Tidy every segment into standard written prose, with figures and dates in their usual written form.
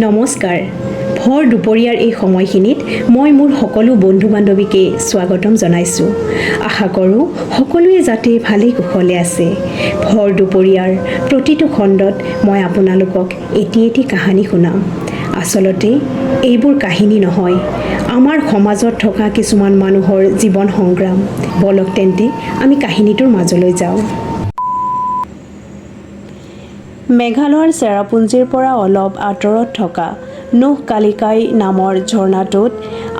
নমস্কাৰ। ভৰ দুপৰীয়াৰ এই সময়খিনিত মই মোৰ সকলো বন্ধু বান্ধৱীকে স্বাগতম জনাইছোঁ। আশা কৰোঁ সকলোৱে যাতে ভালেই কুশলে আছে। ভৰ দুপৰীয়াৰ প্ৰতিটো খণ্ডত মই আপোনালোকক এটি এটি কাহিনী শুনাম। আচলতে এইবোৰ কাহিনী নহয়, আমাৰ সমাজত থকা কিছুমান মানুহৰ জীৱন সংগ্ৰাম। বলক তেন্তে, আমি কাহিনীটোৰ মাজলৈ যাওঁ। মেঘালয়ৰ চেৰাপুঞ্জীৰ পৰা অলপ আঁতৰত থকা নোহকালিকাই নামৰ ঝৰ্ণাটোত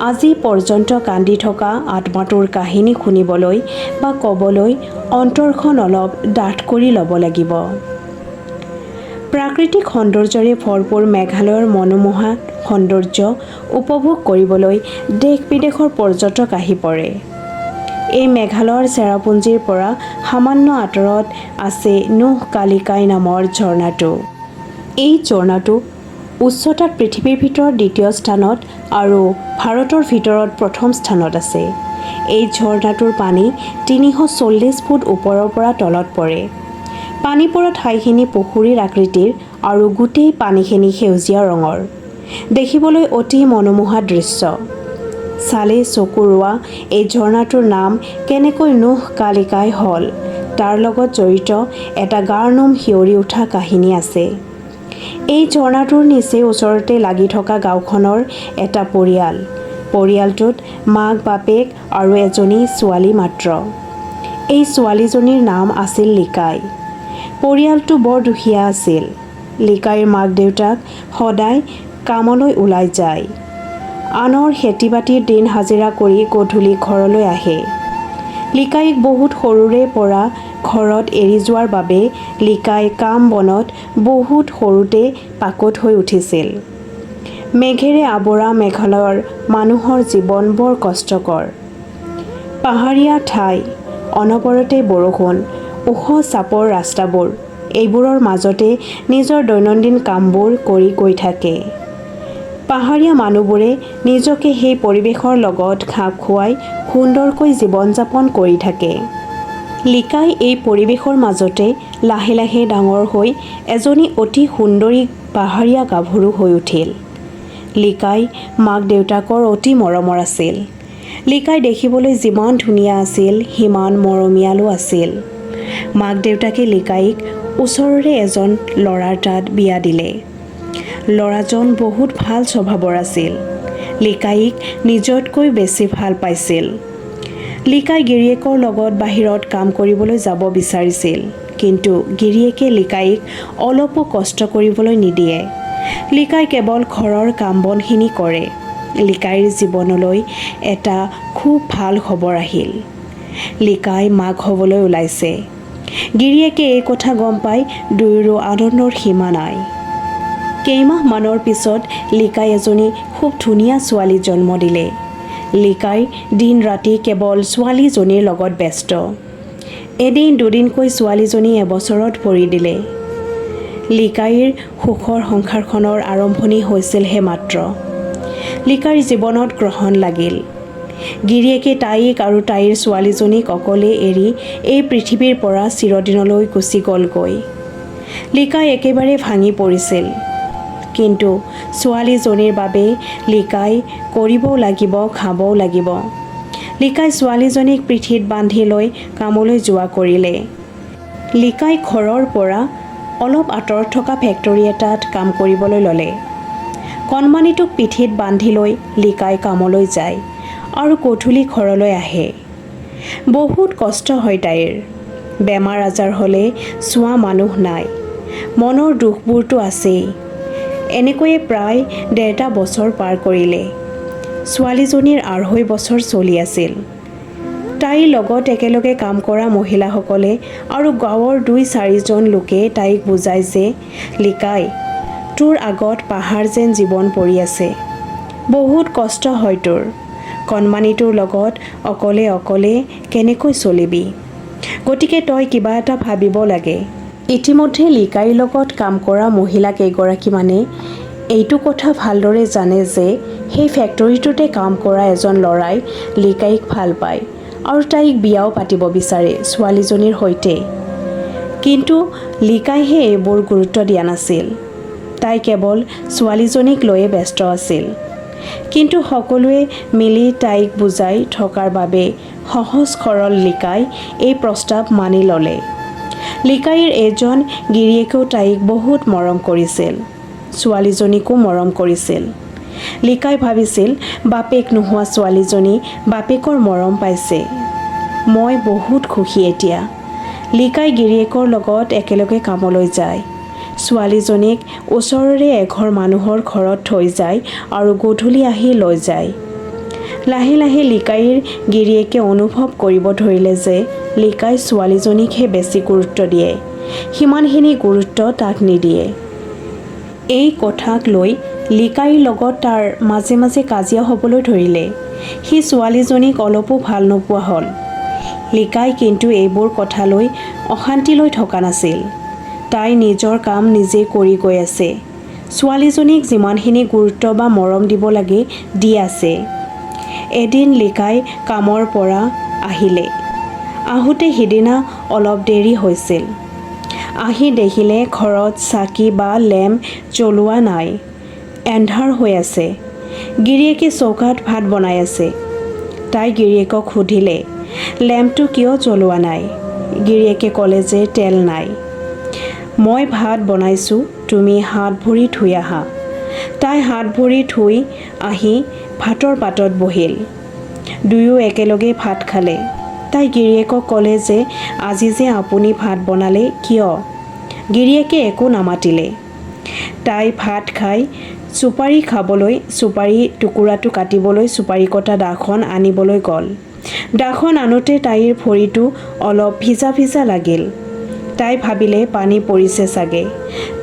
আজি পৰ্যন্ত কান্দি থকা আত্মাটোৰ কাহিনী শুনিবলৈ বা ক'বলৈ অন্তৰখন অলপ ডাঠ কৰি ল'ব লাগিব। প্ৰাকৃতিক সৌন্দৰ্যৰে ভৰপূৰ মেঘালয়ৰ মনোমোহা সৌন্দৰ্য উপভোগ কৰিবলৈ দেশ বিদেশৰ পৰ্যটক আহি পৰে। এই মেঘালয়ৰ চেৰাপুঞ্জীৰ পৰা সামান্য আঁতৰত আছে নোহকালিকাই নামৰ ঝৰ্ণাটো। এই ঝৰ্ণাটো উচ্চতাত পৃথিৱীৰ ভিতৰত দ্বিতীয় স্থানত আৰু ভাৰতৰ ভিতৰত প্ৰথম স্থানত আছে। এই ঝৰ্ণাটোৰ পানী 340 ফুট ওপৰৰ পৰা তলত পৰে। পানী পৰা ঠাইখিনি পুখুৰীৰ আকৃতিৰ আৰু গোটেই পানীখিনি সেউজীয়া ৰঙৰ। দেখিবলৈ অতি মনোমোহা দৃশ্য। চালেই চকু ৰোৱা এই ঝৰ্ণাটোৰ নাম কেনেকৈ নোহকালিকাই হ'ল, তাৰ লগত জড়িত এটা গাৰ নোম শিয়ৰি উঠা কাহিনী আছে। এই ঝৰ্ণাটোৰ নিচেই ওচৰতে লাগি থকা গাঁওখনৰ এটা পৰিয়াল। পৰিয়ালটোত মাক বাপেক আৰু এজনী ছোৱালী মাত্ৰ। এই ছোৱালীজনীৰ নাম আছিল লিকাই। পৰিয়ালটো বৰ দুখীয়া আছিল। লিকাইৰ মাক দেউতাক সদায় কামলৈ ওলাই যায়। আনৰ খেতি বাতিৰ দিন হাজিৰা কৰি গধূলি ঘৰলৈ আহে। লিকাইক বহুত সৰুৰে পৰা ঘৰত এৰি যোৱাৰ বাবে লিকাই কাম বনত বহুত সৰুতে পাকৈত হৈ উঠিছিল। মেঘেৰে আৱৰা মেঘালয়ৰ মানুহৰ জীৱন বৰ কষ্টকৰ। পাহাৰীয়া ঠাই, অনবৰতে বৰষুণ, ওখ চাপৰ ৰাস্তাবোৰ, এইবোৰৰ মাজতে নিজৰ দৈনন্দিন কামবোৰ কৰি গৈ থাকে। পাহাৰীয়া মানুহবোৰে নিজকে সেই পৰিৱেশৰ লগত খাপ খুৱাই সুন্দৰকৈ জীৱন যাপন কৰি থাকে। লিকাই এই পৰিৱেশৰ মাজতে লাহে লাহে ডাঙৰ হৈ এজনী অতি সুন্দৰী পাহাৰীয়া গাভৰু হৈ উঠিল। লিকাই মাক দেউতাকৰ অতি মৰমৰ আছিল। লিকাই দেখিবলৈ যিমান ধুনীয়া আছিল, সিমান মৰমীয়ালো আছিল। মাক দেউতাকে লিকাইক ওচৰৰে এজন ল'ৰাৰ তাত বিয়া দিলে। ল'ৰাজন বহুত ভাল স্বভাৱৰ আছিল। লিকাইক নিজতকৈ বেছি ভাল পাইছিল। লিকাই গিৰিয়েকৰ লগত বাহিৰত কাম কৰিবলৈ যাব বিচাৰিছিল, কিন্তু গিৰিয়েকে লিকাইক অলপো কষ্ট কৰিবলৈ নিদিয়ে। লিকাই কেৱল ঘৰৰ কাম বনখিনি কৰে। লিকাইৰ জীৱনলৈ এটা খুব ভাল খবৰ আহিল। লিকাই মাক হ'বলৈ ওলাইছে। গিৰিয়েকে এই কথা গম পাই দুয়োৰো আনন্দৰ সীমা নাই। কেইমাহমানৰ পিছত লিকাই এজনী খুব ধুনীয়া ছোৱালী জন্ম দিলে। লিকাই দিন ৰাতি কেৱল ছোৱালীজনীৰ লগত ব্যস্ত। এদিন দুদিনকৈ ছোৱালীজনী এবছৰত ভৰি দিলে। লিকাইৰ সুখৰ সংসাৰখনৰ আৰম্ভণি হৈছিলহে মাত্ৰ। লিকাইৰ জীৱনত গ্ৰহণ লাগিল। গিৰিয়েকে তাইক আৰু তাইৰ ছোৱালীজনীক অকলে এৰি এই পৃথিৱীৰ পৰা চিৰদিনলৈ গুচি গ'লগৈ। লিকাই একেবাৰে ভাঙি পৰিছিল। কিন্তু ছোৱালীজনীৰ বাবে লিকাই কৰিবও লাগিব, খাবও লাগিব। লিকাই ছোৱালীজনীক পিঠিত বান্ধি লৈ কামলৈ যোৱা কৰিলে। লিকাই ঘৰৰ পৰা অলপ আঁতৰত থকা ফেক্টৰী এটাত কাম কৰিবলৈ ল'লে। কণমানিটোক পিঠিত বান্ধি লৈ লিকাই কামলৈ যায় আৰু গধূলি ঘৰলৈ আহে। বহুত কষ্ট হয় তাইৰ। বেমাৰ আজাৰ হ'লে চোৱা মানুহ নাই। মনৰ দুখবোৰতো আছেই। এনেকৈয়ে প্ৰায় ডেৰটা বছৰ পাৰ কৰিলে। ছোৱালীজনীৰ 2.5 বছৰ চলি আছিল। তাইৰ লগত একেলগে কাম কৰা মহিলাসকলে আৰু গাঁৱৰ দুই চাৰিজন লোকে তাইক বুজায় যে, লিকাই, তোৰ আগত পাহাৰ যেন জীৱন পৰি আছে। বহুত কষ্ট হয় তোৰ। কণমানিটোৰ লগত অকলে অকলে কেনেকৈ চলিবি? গতিকে তই কিবা এটা ভাবিব লাগে। ইতিমধ্যে লিকাইৰ লগত কাম কৰা মহিলা কেইগৰাকীমানে এইটো কথা ভালদৰে জানে যে সেই ফেক্টৰীটোতে কাম কৰা এজন ল'ৰাই লিকাইক ভাল পায় আৰু তাইক বিয়াও পাতিব বিচাৰে ছোৱালীজনীৰ সৈতে। কিন্তু লিকাইহে এইবোৰ গুৰুত্ব দিয়া নাছিল। তাই কেৱল ছোৱালীজনীক লৈয়ে ব্যস্ত আছিল। কিন্তু সকলোৱে মিলি তাইক বুজাই থকাৰ বাবে সহজ সৰল লিকাই এই প্ৰস্তাৱ মানি ল'লে। লিকাইৰ এজন গিৰিয়েকেও তাইক বহুত মৰম কৰিছিল, ছোৱালীজনীকো মৰম কৰিছিল। লিকাই ভাবিছিল, বাপেক নোহোৱা ছোৱালীজনী বাপেকৰ মৰম পাইছে, মই বহুত সুখী এতিয়া। লিকাই গিৰিয়েকৰ লগত একেলগে কামলৈ যায়। ছোৱালীজনীক ওচৰৰে এঘৰ মানুহৰ ঘৰত থৈ যায় আৰু গধূলি আহি লৈ যায়। লাহে লাহে লিকাইৰ গিৰিয়েকে অনুভৱ কৰিব ধৰিলে যে লিকাই ছোৱালীজনীকহে বেছি গুৰুত্ব দিয়ে, সিমানখিনি গুৰুত্ব তাক নিদিয়ে। এই কথাক লৈ লিকাইৰ লগত তাৰ মাজে মাজে কাজিয়া হ'বলৈ ধৰিলে। সি ছোৱালীজনীক অলপো ভাল নোপোৱা হ'ল। লিকাই কিন্তু এইবোৰ কথালৈ অশান্তি লৈ থকা নাছিল। তাই নিজৰ কাম নিজে কৰি গৈ আছে, ছোৱালীজনীক যিমানখিনি গুৰুত্ব বা মৰম দিব লাগে দি আছে। এদিন লিকাই কামৰ পৰা আহিলে। আহোঁতে সিদিনা অলপ দেৰি হৈছিল। আহি দেখিলে ঘৰত চাকি বা লেম্প জ্বলোৱা নাই, এন্ধাৰ হৈ আছে। গিৰিয়েকে চৌকাত ভাত বনাই আছে। তাই গিৰিয়েকক সুধিলে, লেম্পটো কিয় জ্বলোৱা নাই? গিৰিয়েকে ক'লে যে তেল নাই, মই ভাত বনাইছোঁ, তুমি হাত ভৰি ধুই আহা। তাই হাত ভৰি ধুই আহি ভাতৰ পাতত বহিল। দুয়ো একেলগে ভাত খালে। তাই গিৰিয়েকক ক'লে যে আজি যে আপুনি ভাত বনালে কিয়? গিৰিয়েকে একো নামাতিলে। তাই ভাত খাই চুপাৰী খাবলৈ, চুপাৰী টুকুৰাটো কাটিবলৈ চুপাৰী কটা দাখন আনিবলৈ গ'ল। দাখন আনোতে তাইৰ ভৰিটো অলপ ভিজা ভিজা লাগিল। তাই ভাবিলে পানী পৰিছে চাগে।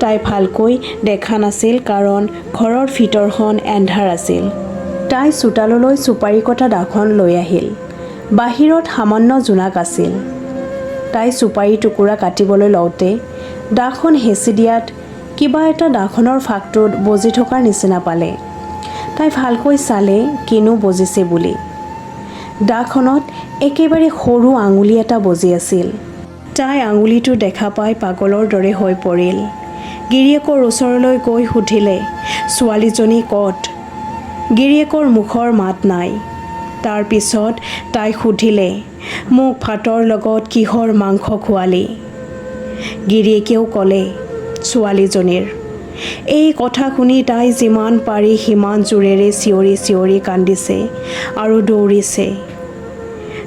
তাই ভালকৈ দেখা নাছিল, কাৰণ ঘৰৰ ভিতৰখন এন্ধাৰ আছিল। তাই চোতাললৈ চুপাৰী কটা দাখন লৈ আহিল। বাহিৰত সামান্য জোনাক আছিল। তাই চুপাৰী টুকুৰা কাটিবলৈ লওঁতে দাখন হেঁচি দিয়াত কিবা এটা দাখনৰ ফাঁকটোত বজি থকাৰ নিচিনা পালে। তাই ভালকৈ চালে কিনো বজিছে বুলি। দাখনত একেবাৰে সৰু আঙুলি এটা বজি আছিল। তাই আঙুলিটো দেখা পাই পাগলৰ দৰে হৈ পৰিল। গিৰিয়েকৰ ওচৰলৈ গৈ সুধিলে, ছোৱালীজনী ক'ত? গিৰিয়েকৰ মুখৰ মাত নাই। তাৰ পিছত তাই সুধিলে, মোক ভাতৰ লগত কিহৰ মাংস খোৱালি? গিৰিয়েকেও ক'লে, ছোৱালীজনীৰ। এই কথা শুনি তাই যিমান পাৰি সিমান জোৰেৰে চিঞৰি চিঞৰি কান্দিছে আৰু দৌৰিছে।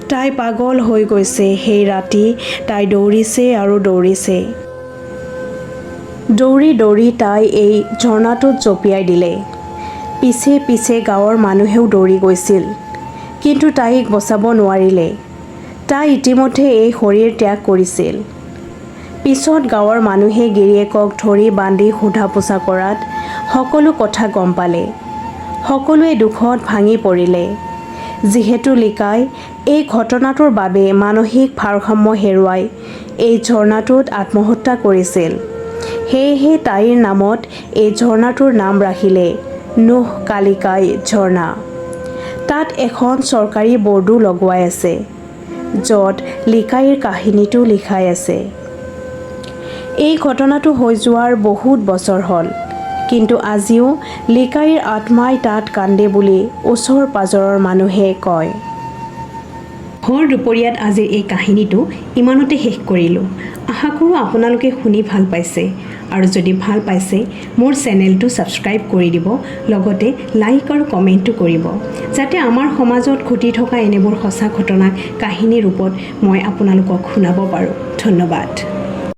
তাই পাগল হৈ গৈছে। সেই ৰাতি তাই দৌৰিছে আৰু দৌৰিছে। দৌৰি দৌৰি তাই এই ঝৰ্ণাটোত জঁপিয়াই দিলে। পিছে পিছে গাঁৱৰ মানুহেও দৌৰি গৈছিল, কিন্তু তাইক বচাব নোৱাৰিলে। তাই ইতিমধ্যে এই শৰীৰ ত্যাগ কৰিছিল। পিছত গাঁৱৰ মানুহে গিৰিয়েকক ধৰি বান্ধি সোধা পোছা কৰাত সকলো কথা গম পালে। সকলোৱে দুখত ভাঙি পৰিলে। যিহেতু লিকাই এই ঘটনাটোৰ বাবে মানসিক ভাৰসাম্য হেৰুৱাই এই ঝৰ্ণাটোত আত্মহত্যা কৰিছিল, সেয়েহে তাইৰ নামত এই ঝৰ্ণাটোৰ নাম ৰাখিলে নুহ কালিকাই ঝৰ্ণা। তাত এখন চৰকাৰী বৰ্ডো লগোৱাই আছে, য'ত লিকাইৰ কাহিনীটো লিখাই আছে। এই ঘটনাটো হৈ যোৱাৰ বহুত বছৰ হ'ল, কিন্তু আজিও লিকাইৰ আত্মাই তাত কান্দে বুলি ওচৰ পাজৰৰ মানুহে কয়। ভৰ দুপৰীয়াত আজিৰ এই কাহিনীটো ইমানতে শেষ কৰিলোঁ। আশা কৰোঁ আপোনালোকে শুনি ভাল পাইছে আৰু যদি ভাল পাইছে মোৰ চেনেলটো ছাবস্ক্ৰাইব কৰি দিব, লগতে লাইক আৰু কমেণ্টো কৰিব, যাতে আমাৰ সমাজত ঘটি থকা এনেবোৰ সঁচা ঘটনাক কাহিনী ৰূপত মই আপোনালোকক শুনাব পাৰোঁ। ধন্যবাদ।